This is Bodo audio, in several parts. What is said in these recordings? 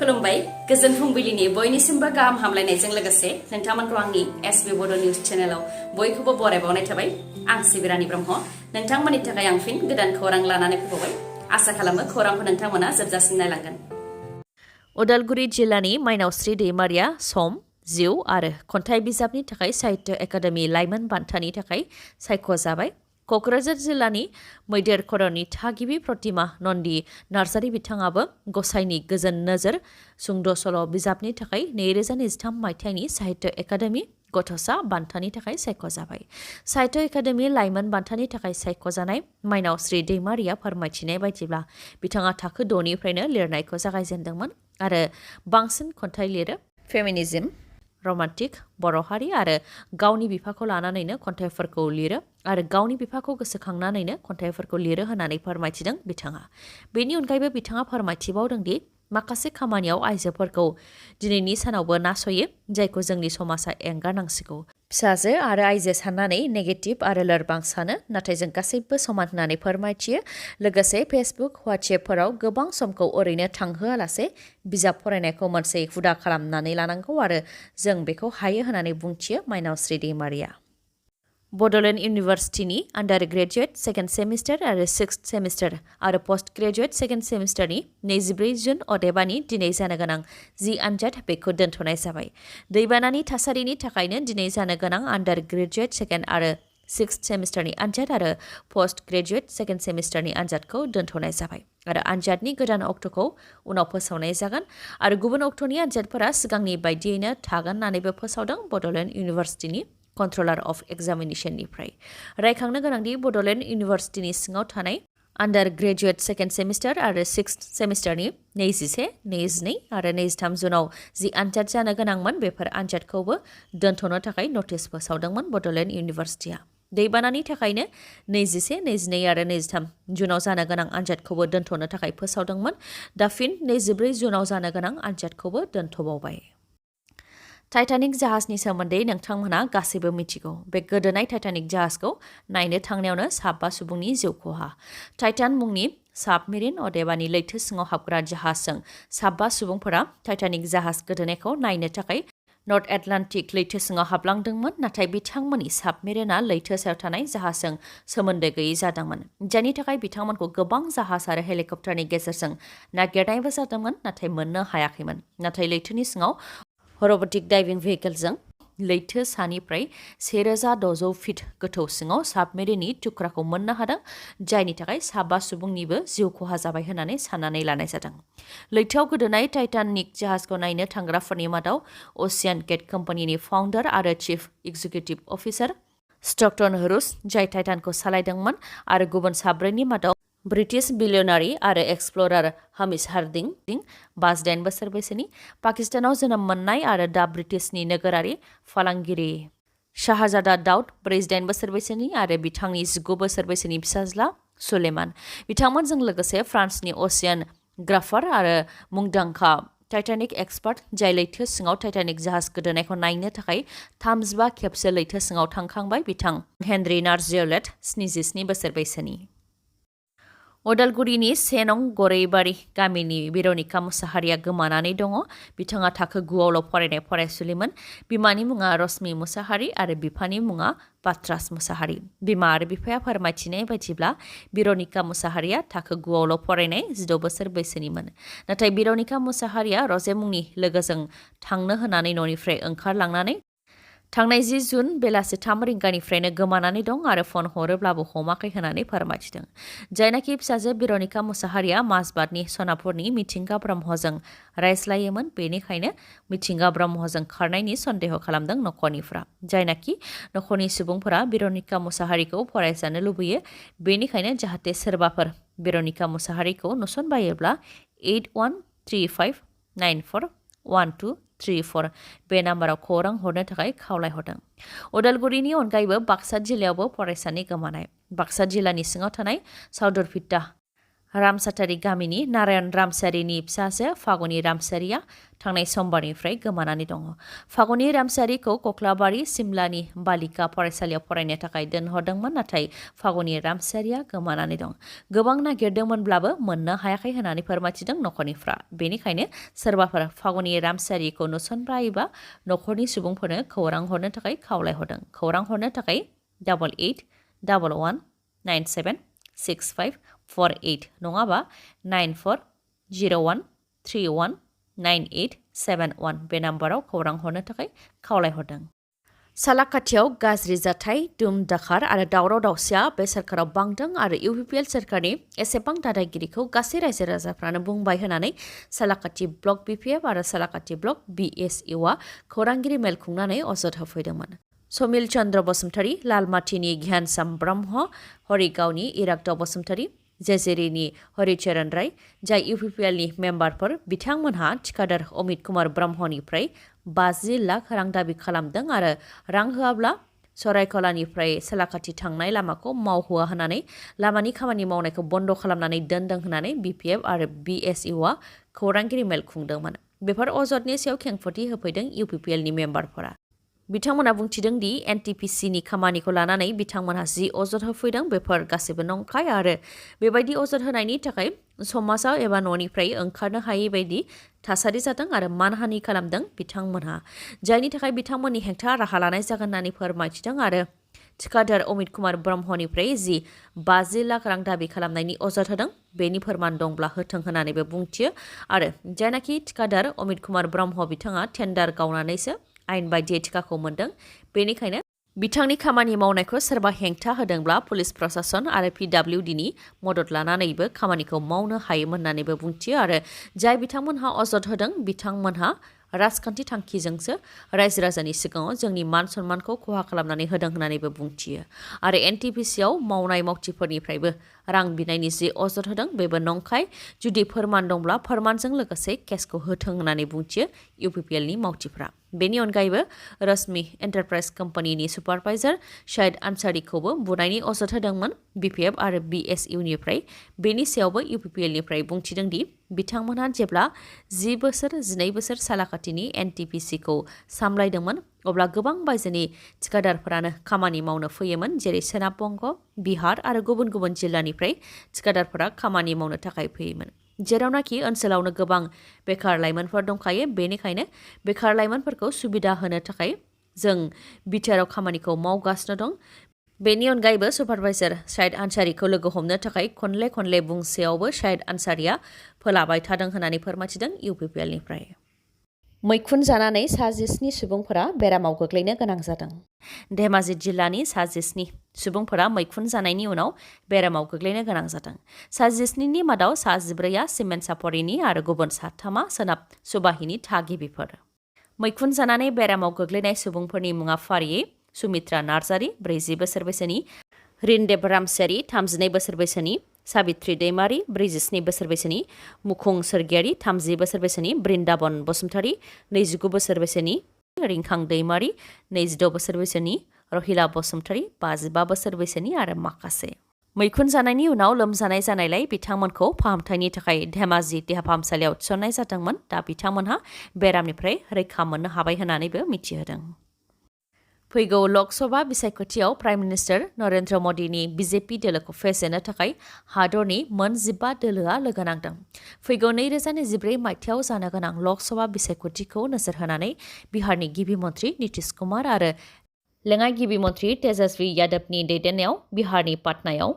खुलुमबाय गोजोन फुंबिलिनि बयनिसिमबो गाहाम हामलायनायजों लोगोसे नोंथांमोनखौ आंनि SBBodo News चेनेलाव बयखौबो बरायबावनाय थाबाय आं सिबिरानि ब्रह्म नोंथांमोननि थाखाय आं फिन गोदान खौरां लानानै फैबाय आसा खालामो खौरांखौ नोंथांमोना जोबजासिम नायलांगोन उदालगुरि जिल्लानि माइनावस्रि दैमारिया सम जिउ आरो खन्थाइ बिजाबनि थाखाय साहित्य एकाडेमि लाइमोन बान्थानि थाखाय सायख'जाबाय क'क्राझार जिल्लानि मैदेर खर'नि थागिबि प्रतिमा नन्दि नार्जारी बिथाङाबो गसाइनि गोजोन नोजोर सुंद' सल' बिजाबनि थाखाय 2023 मायथाइनि साहित्य एकाडेमि गथ'सा बान्थानि थाखाय सायख'जाबाय साहित्य एकाडेमि लाइमोन बान्थानि थाखाय सायख'जानाय माइनावस्रि दैमारिया फोरमायथिनाय बायदिब्ला बिथाङा थाखो 6निफ्रायनो लिरनायखौ जागायजेनदोंमोन आरो बांसिन खन्थाइ लिरो फेमिनिज्म रमान्टिक बर' हारि आरो गावनि बिफाखौ लानानैनो खन्थाइफोरखौ लिरो आरो गावनि बिफाखौ गोसोखांनानैनो खन्थाइफोरखौ लिरो होननानै फोरमायथिदों बिथाङा बेनि अनगायैबो बिथाङा फोरमायथिबावदों दि माखासे खामानियाव आइजोफोरखौ दिनैनि सानावबो नासयो जायखौ जोंनि समाजा एंगारनांसिगौ फिसाजो आरो आइजो साननानै नेगेटिभ आरो लोरबां सानो नाथाय जों गासैबो समान होननानै फोरमायथियो लोगोसे फेसबुक वाट्सएपफोराव गोबां समखौ ओरैनो थांहोआलासे बिजाब फरायनायखौ मोनसे हुदा खालामनानै लानांगौ आरो जों बेखौ हायो होननानै बुंथियो माइनावस्रि दैमारिया Bodoland इउनिभार्सिटिनि आन्डार ग्रेजुएट सेकेन्ड सेमिस्टार आरो सिक्स्थ सेमिस्टार आरो पोस्ट ग्रेजुएट सेकेन्ड सेमिस्टारनि 24 जुन अदेबानि दिनै जानो गोनां जि आनजाद बेखौ दोनथ'नाय जाबाय दैबानानि थासारिनि थाखायनो दिनै जानो गोनां आन्डार ग्रेजुएट सेकेन्ड आरो सिक्स्थ सेमिस्टारनि आनजाद आरो पोस्ट ग्रेजुएट सेकेन्ड सेमिस्टारनि आनजादखौ दोनथ'नाय जाबाय आरो आनजादनि गोदान अक्ट'खौ उनाव फोसावनाय जागोन आरो गुबुन अक्ट'नि आनजादफोरा सिगांनि बायदियैनो थागोन होननानैबो फोसावदों बड'लेण्ड इउनिभार्सिटिनि कन्ट्रलार अफ एग्जामिनेशननिफ्राय रायखांनो गोनांदि बड'लेण्ड इउनिभार्सिटिनि सिङाव थानाय आन्डार ग्रेजुएट सेकेन्ड सेमिस्टार आरो सिक्स्थ सेमिस्टारनि 21, 22 आरो 23 जुनाव जि आनजाद जानो गोनांमोन बेफोर आनजादखौबो दोनथ'नो थाखाय नटिस फोसावदोंमोन बड'लेण्ड इउनिभार्सिटिया दैबानानि थाखायनो 21, 22 आरो 23 जुनाव जानो गोनां आनजादखौबो दोनथ'नो थाखाय फोसावदोंमोन दा फिन 24 जुनाव जानो गोनां आनजादखौबो दोनथ'बावबाय टाइटानिक जाहाजनि सोमोन्दै नोंथांमोना गासैबो मिथिगौ बे गोदोनाय टाइटानिक जाहाजखौ नायनो थांनायावनो 7 सुबुंनि जिउ खहा टाइटान मुंनि साबमेरिन अदेबानि लैथो सिङाव हाबग्रा जाहाजजों 7 सुबुंफोरा टाइटानिक जाहाज गोदोनायखौ नायनो थाखाय नर्थ एटलान्टिक लैथो सिङाव हाबलांदोंमोन नाथाय बिथांमोननि साबमेरिना लैथो सायाव थानाय जाहाजजों सोमोन्दो गैयै जादोंमोन जायनि थाखाय बिथांमोनखौ गोबां जाहाज आरो हेलिकप्टारनि गेजेरजों नागिरनायबो जादोंमोन नाथाय मोननो हायाखैमोन नाथाय लैथोनि सिङाव रबटिक डाइभिं भेहिकेलजों लैथो सानिफ्राय 1600 फिट गोथौ सिङाव साबमेरिननि तुक्राखौ मोननो हादों जायनि थाखाय 7 सुबुंनिबो जिउ खहा जाबाय होननानै साननानै लानाय जादों लैथोआव गोदोनाय टाइटानिक जाहाजखौ नायनो थांग्राफोरनि मादाव असियान गेट कम्पानिनि फाउन्डार आरो चिफ एक्जिकिउटिभ अफिसार स्टकटन रुस जाय टाइटानखौ सालायदोंमोन आरो गुबुन 4नि मादाव ब्रिटिश बिलियनारि आरो एक्सप्लरार हामिश हार्डिं 52 बोसोर बैसोनि पाकिस्तानाव जोनोम मोननाय आरो दा ब्रिटिशनि नोगोरारि फालांगिरि शाहजादा दाउद 48 बोसोर बैसोनि आरो बिथांनि 19 बोसोर बैसोनि फिसाज्ला सुलेमान बिथांमोनजों लोगोसे फ्रान्सनि असियान ग्राफार आरो मुंदांखा टाइटानिक एक्सपार्ट जाय लैथो सिङाव टाइटानिक जाहाज गोदोनायखौ नायनो थाखाय 35 खेबसो लैथो सिङाव थांखांबाय बिथां हेनरी नार्जियलेट 77 बोसोर बैसोनि उदालगुरिनि 1 नं गरैबारि गामिनि बिरनिका मुसाहारिया गोमानानै दङ बिथाङा थाखो 9आवल' फरायनाय फरायसुलिमोन बिमानि मुङा रश्मि मुसाहारि आरो बिफानि मुङा पात्रास मुसाहारि बिमा आरो बिफाया फोरमायथिनाय बायदिब्ला बिरनिका मुसाहारिया थाखो 9आवल' फरायनाय 16 बोसोर बैसोनिमोन नाथाय बिरनिका मुसाहारिया रजे मुंनि लोगोजों थांनो होनानै न'निफ्राय ओंखारलांनानै थांनाय 10 जुन बेलासि 3 रिंगानिफ्रायनो गोमानानै दं आरो फन हरोब्लाबो हमाखै होननानै फोरमायथिदों जायनाखि फिसाजो बिरनिका मुसाहारिया माजबादनि सनापुरनि मिथिंगा ब्रह्मजों रायज्लायोमोन बेनिखायनो मिथिंगा ब्रह्मजों खारनायनि सन्देह खालामदों नखरनिफ्रा जायनाखि नखरनि सुबुंफोरा बिरनिका मुसाहारिखौ फरायजानो लुबैयो बेनिखायनो जाहाथे सोरबाफोर बिरनिका मुसाहारिखौ नुसनबायोब्ला 8135941234 बे नाम्बाराव खौरां हरनो थाखाय खावलायहरदों उदालगुरिनि अनगायैबो बाक्सा जिल्लायावबो फरायसानि गोमानाय बाक्सा जिल्लानि सिङाव थानाय साउदरपिटा रामसातारि गामिनि नारायण रामसारिनि फिसाजो फागुनि रामसारिया थांनाय समबारनिफ्राय गोमानानै दङ। फागुनि रामसारिखौ कक्लाबारि सिमलानि बालिका फरायसालियाव फरायनो थाखाय दोनहरदोंमोन, नाथाय फागुनि रामसारिया गोमानानै दं। गोबां नागिरदोंमोनब्लाबो मोननो हायाखै होननानै फोरमायथिदों नखरनिफ्रा। बेनिखायनो सोरबाफोर फागुनि रामसारिखौ नुसनब्रायोबा नखरनि सुबुंफोरनो खौरां हरनो थाखाय खावलायहरदों। खौरां हरनो थाखाय 8811976548 नङाबा 9401319871 बे नाम्बाराव खौरां हरनो थाखाय खावलायहरदों। सालाकाथियाव गाज्रि जाथाय, दुम दाखार आरो दावराव दावसिया बे सोरखाराव बांदों आरो इउपिपिएल सोरखारनि एसेबां दादागिरिखौ गासै रायजो राजाफ्रानो बुंबाय होननानै सालाकाथि ब्लक बिपिएफ आरो सालाकाथि ब्लक बिएसइउआ खौरांगिरि मेल खुंनानै अजद होफैदोंमोन। समिल चन्द्र बसुमतारी, लालमाथिनि घ्यानसाम ब्रह्म, हरिगावनि इराग्दाव बसुमतारी, जेजेरिनि हरिचरण राय, जाय इउपिपिएलनि मेम्बारफोर, बिथांमोनहा थिखादार अमित कुमार ब्रह्मनिफ्राय 50 लाख रां दाबि खालामदों आरो रां होआब्ला सरायकलानिफ्राय सालाकाथि थांनाय लामाखौ मावहोआ होननानै लामानि खामानि मावनायखौ बन्द खालामनानै दोनदों होननानै बिपिएफ आरो बिएसइउआ खौरांगिरि मेल खुंदोंमोन। बेफोर अजदनि सायाव खेंफोरथि होफैदों इउपिपिएलनि मेम्बारफोरा। बिथांमोना बुंथिदों दि एनटिपिसिनि खामानिखौ लानानै बिथांमोनहा जि अजद होफैदों बेफोर गासैबो नंखाय आरो बेबायदि अजद होनायनि थाखाय समाजाव एबा न'निफ्राय ओंखारनो हायै बायदि थासारि जादों आरो मानहानि खालामदों बिथांमोनहा, जायनि थाखाय बिथांमोननि हेंथा राहा लानाय जागोन होननानै फोरमायथिदों आरो थिखादार अमित कुमार ब्रह्मनिफ्राय जि 50 लाख रां दाबि खालामनायनि अजद होदों बेनि फोरमान दंब्ला होथों होननानैबो बुंथियो आरो जायनाखि थिखादार अमित कुमार ब्रह्म बिथाङा टेन्डार गावनानैसो आयेन बायदियै थिखाखौ मोनदों, बेनिखायनो बिथांनि खामानि मावनायखौ सोरबा हेंथा होदोंब्ला पुलिस प्रशासन आरो पिडब्लिउडिनि मदद लानानैबो खामानिखौ मावनो हायोमोन होननानैबो बुंथियो आरो जाय बिथांमोनहा अजद होदों बिथांमोनहा राजखान्थि थांखिजोंसो रायजो राजानि सिगाङाव जोंनि मान सन्मानखौ खहा खालामनानै होदों होननानैबो बुंथियो आरो एनटिपिसिआव मावनाय मावथिफोरनिफ्रायबो रां बिनायनि जि अजद होदों बेबो नंखाय। जुदि फोरमान दंब्ला फोरमानजों लोगोसे केसखौ होथों होननानै बुंथियो इउपिपिएलनि मावथिफ्रा। बेनि अनगायैबो रश्मि एन्टारप्राइज कम्पानिनि सुपारभाइजार शाहिद आनसारिखौबो बुनायनि अजद होदोंमोन बिपिएफ आरो बिएसइउनिफ्राय। बेनि सायावबो इउपिपिएलनिफ्राय बुंथिदों दि बिथांमोनहा जेब्ला 10 बोसोर 12 बोसोर सालाकाथिनि एनटिपिसिखौ सामलायदोंमोन अब्ला गोबां बायजोनि थिखादारफोरानो खामानि मावनो फैयोमोन, जेरै सोनाब बंग, बिहार आरो गुबुन गुबुन जिल्लानिफ्राय थिखादारफोरा खामानि मावनो थाखाय फैयोमोन, जेरावनाखि ओनसोलावनो गोबां बेकार लाइमोनफोर दंखायो। बेनिखायनो बेकार लाइमोनफोरखौ सुबिदा होनो थाखाय जों बिटिआरआव खामानिखौ मावगासिनो दं। बेनि अनगायैबो सुपारभाइजार शाहिद आनसारिखौ लोगो हमनो थाखाय खनले खनले बुंसेयावबो शाहिद आनसारिया फोलाबाय थादों होननानै फोरमायथिदों इउपिपिएलनिफ्राय। मैखुन जानानै सा 19 सुबुंफोरा बेरामाव गोग्लैनो गोनां जादों। धेमाजि जिल्लानि सा 19 सुबुंफोरा मैखुन जानायनि उनाव बेरामाव गोग्लैनो गोनां जादों। सा 19नि मादाव सा 14आ सिमेन्ट सापरिनि आरो गुबुन सा 3आ सोनाब सुबाहिनि थागिबिफोर। मैखुन जानानै बेरामाव गोग्लैनाय सुबुंफोरनि मुङा फारियै सुमित्रा नार्जारी 40 बोसोर बैसोनि, रिन्देब रामसियारि 32 बोसोर बैसोनि, साबित्री दैमारी 47 बोसोर बैसोनि, मुखुं सोरगियारि 30 बोसोर बैसोनि, बृन्दाबन बसुमतारी 29 बोसोर बैसोनि, रिंखां दैमारी 26 बोसोर बैसोनि, रहिला बसुमतारी 55 बोसोर बैसोनि आरो माखासे। मैखुन जानायनि उनाव लोमजानाय जानायलाय बिथांमोनखौ फाहामथायनि थाखाय धेमाजि देहा फाहामसालियाव थिसननाय जादोंमोन। दा बिथांमोनहा बेरामनिफ्राय रैखा मोननो हाबाय होननानैबो मिथिहोदों। फैगौ लकसभा बिसायख'थियाव प्राइम मिनिस्टार नरेन्द्र मदिनि बिजेपि दोलोखौ फेजेननो थाखाय हादरनि मोन 15 दोलोआ लोगो नांदों। फैगौ 2024 मायथाइयाव जानो गोनां लकसभा बिसायख'थिखौ नोजोर होनानै बिहारनि गिबि मन्थ्रि नितीश कुमार आरो लेङाइ गिबि मन्थ्रि तेजस्वी यादवनि दैदेननायाव बिहारनि पाटनायाव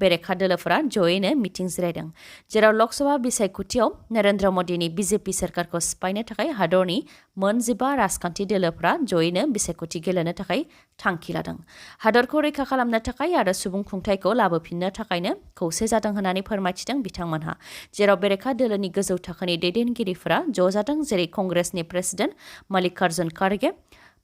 बेरेखा दोलोफोरा जयैनो मिटिं जिरायदों, जेराव लकसभा बिसायख'थियाव नरेन्द्र मदिनि बिजेपि सोरखारखौ सिफायनो थाखाय हादरनि मोन 15 राजखान्थि दोलोफोरा जयैनो बिसायख'थि गेलेनो थाखाय थांखि लादों। हादरखौ रैखा खालामनो थाखाय आरो सुबुं खुंथायखौ लाबोफिननो थाखायनो खौसे जादों होननानै फोरमायथिदों बिथांमोनहा, जेराव बेरेखा दोलोनि गोजौ थाखोनि दैदेनगिरिफोरा ज' जादों, जेरै कंग्रेसनि प्रेसिडेन्ट मल्लिकार्जुन खड़गे,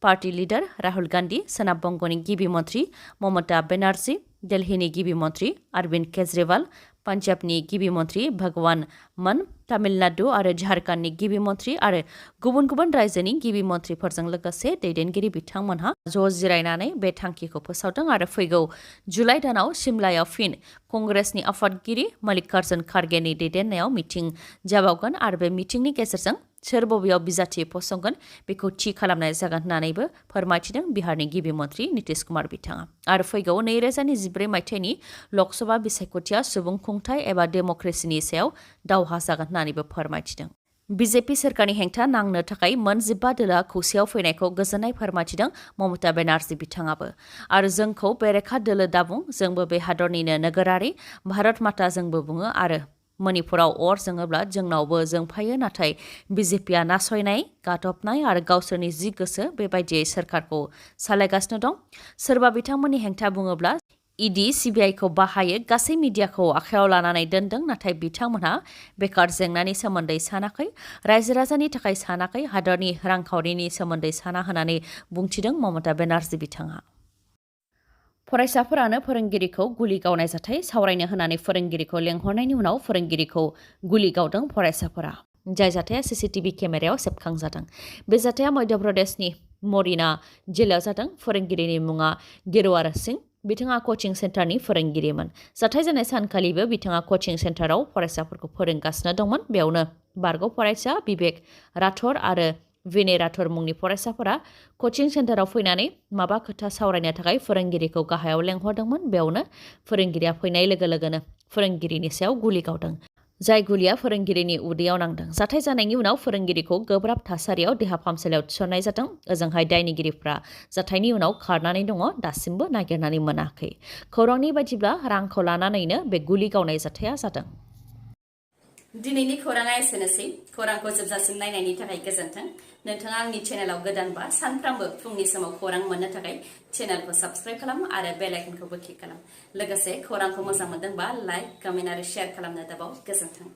पार्टी लिडार राहुल गान्धी, सोनाब बंगनि गिबि मन्थ्रि ममता बेनार्जी, दिल्लीनि गिबि मन्थ्रि अरविन्द केजरीवाल, पान्जाबनि गिबि मन्थ्रि भगवान मान, तामिलनाडु आरो झारखंडनि गिबि मन्थ्रि आरो गुबुन गुबुन रायजोनि गिबि मन्थ्रिफोरजों लोगोसे दैदेनगिरि बिथांमोनहा ज' जिरायनानै बे थांखिखौ फोसावदों आरो फैगौ जुलाइ दानाव सिमलायाव फिन कंग्रेसनि आफादगिरि मल्लिकार्जुन खारगेनि दैदेननायाव मिटिं जाबावगोन आरो बे मिटिंनि गेजेरजों सोर बबेयाव बिजाथि फसंगोन बेखौ थि खालामनाय जागोन होननानैबो फोरमायथिदों बिहारनि गिबि मन्थ्रि नितीश कुमार बिथाङा आरो फैगौ 2024 मायथाइनि लकसभा बिसायख'थिया सुबुं खुंथाय एबा डेम'क्रेसिनि सायाव दावहा जागोन होननानैबो फोरमायथिदों बीजेपी सोरखारनि हेंथा नांनो थाखाय मोन 15 दोलोआ खौसेयाव फैनायखौ गोजोननाय फोरमायथिदों ममता बेनार्जी बिथाङाबो आरो जोंखौ बेरेखा दोलो दाबुं जोंबो बे हादरनिनो नोगोरारि भारत माता जोंबो बुङो आरो मणिपुराव अर जोङोब्ला जोंनावबो जोंफायो नाथाय बीजेपीआ नासयनाय गादबनाय आरो गावसोरनि जि गोसो बेबायदियै सोरखारखौ सालायगासिनो दं सोरबा बिथांमोननि हेंथा बुङोब्ला इडि सिबिआइखौ बाहायो गासै मिडियाखौ आखायाव लानानै दोनदों नाथाय बिथांमोनहा बेकार जेंनानि सोमोन्दै सानाखै रायजो राजानि थाखाय सानाखै हादरनि रांखावरिनि सोमोन्दै साना होननानै बुंथिदों ममता बेनार्जी बिथाङा फरायसाफोरानो फोरोंगिरिखौ गुलि गावनाय जाथाय सावरायनो होनानै फोरोंगिरिखौ लेंहरनायनि उनाव फोरोंगिरिखौ गुलि गावदों फरायसाफोरा जाय जाथाया सीसीटीवी केमेरायाव सेबखांजादों बे जाथाया मध्य प्रदेशनि मरिना जिल्लायाव जादों फोरोंगिरिनि मुङा गिरवार सिंह बिथाङा कचिं सेन्टारनि फोरोंगिरिमोन जाथाय जानाय सानखालिबो बिथाङा कचिं सेन्टाराव फरायसाफोरखौ फोरोंगासिनो दंमोन बेयावनो बारग' फरायसा बिबेक राठौर आरो विनय राठौर मुंनि फरायसाफोरा कचिं सेन्टाराव फैनानै माबा खोथा सावरायनो थाखाय फोरोंगिरिखौ गाहायाव लेंहरदोंमोन बेयावनो फोरोंगिरिया फैनाय लोगो लोगोनो फोरोंगिरिनि सायाव गुलि गावदों जाय गुलिया फोरोंगिरिनि उदैयाव नांदों जाथाय जानायनि उनाव फोरोंगिरिखौ गोब्राब थासारियाव देहा फाहामसालियाव थिसननाय जादों ओजोंहाय दायनिगिरिफ्रा जाथायनि उनाव खारनानै दङ दासिमबो नागिरनानै मोनाखै खौरांनि बायदिब्ला रांखौ लानानैनो बे गुलि गावनाय जाथाया जादों दिनैनि खौराङा एसेनोसै खौरांखौ जोबजासिम नायनायनि थाखाय गोजोन्थों नोंथाङा आंनि चेनेलाव गोदानबा सानफ्रामबो फुंनि समाव खौरां मोननो थाखाय चेनेलखौ साबस्क्राइब खालाम आरो बेल आइकनखौबो क्लिक खालाम लोगोसे खौरांखौ मोजां मोनदोंबा लाइक कमेन्ट आरो शेयार खालामनो दाबाव गोजोन्थों